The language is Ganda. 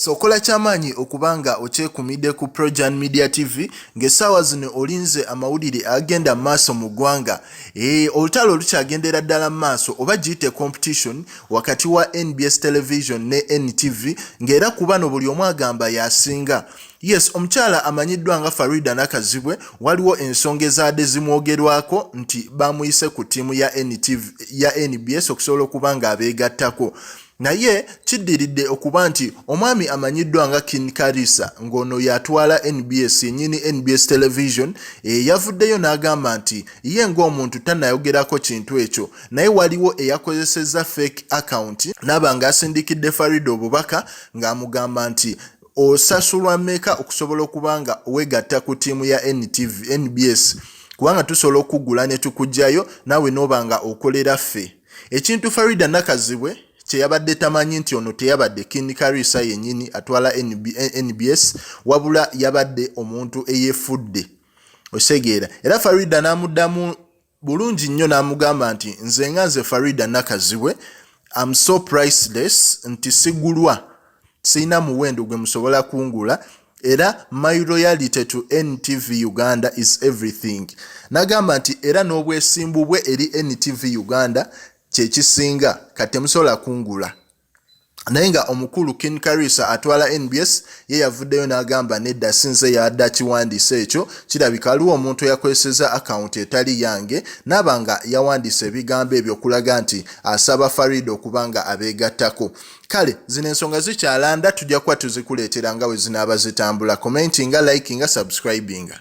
So okola kyamaanyi okuba nga okyekumidde ku Projan Media TV ng'essaawa zino olinze amawulire agenda mu maaso mu ggwanga. Ee, olutalo lukyagendera ddala mu maaso oba giyite competition wakati wa NBS Television ne NTV ng'era ku bano buli omu agamba y'asinga. Yes, omukyala amanyiddwa nga Farida Nakazibwe waliwo ensonga ezaadde zimwogerwako nti bamuyise ku ttiimu ya NTV, ya NBS okusobola okuba ng'abeegattako. Naye kiddiridde okuba nti omwami amanyiddwa nga Kin Karisa ng'ono y'atwala NBS yennyini NBS Television eh, yavuddeyo n'agamba nti ye ng'omuntu tannayogerako kintu ekyo naye waliwo eyakozesezza fake account n'aba ng'asindikidde Farida obubaka ng'amugamba nti osasulwa mmeka okusobola okuba nga wegatta ku ttiimu ya NTV, NBS kubanga tusobola okukugula ne tukuggyayo naawe n'oba nga okolera ffe. Ekintu Farida Nakazibwe kye yabadde tamanyi nti ono teyabadde Kin Kariisa yennyini atwala NB, NBS wabula yabadde omuntu eyefudde okitegeera era Farida n'amuddamu bulungi nnyo n'amugamba nti nze nga nze Farida Nakazibwe am so priceless nti sigulwa sirina muwendo gwe musobola kungula era my royalty to NTV Uganda is everything nagamba nti era n'obwesimbu bwe eri NTV Uganda kyekisinga kati temusobola kungula naye nga omukulu Kin Karisa atwala NBS ye yavuddeyo n'agamba nedda sinze yadde akiwandiise ekyo kirabika waliwo omuntu eyakozeseza akawunti etali yange naaba nga yawandiise ebigambo ebyo okulaga nti asaba Farida okuba nga abeegattako Kale zino ensonga zikyalanda tujja kuba tuzikuleetera nga bwe zinaaba zitambula. Commentinga, likinga, subscribinga.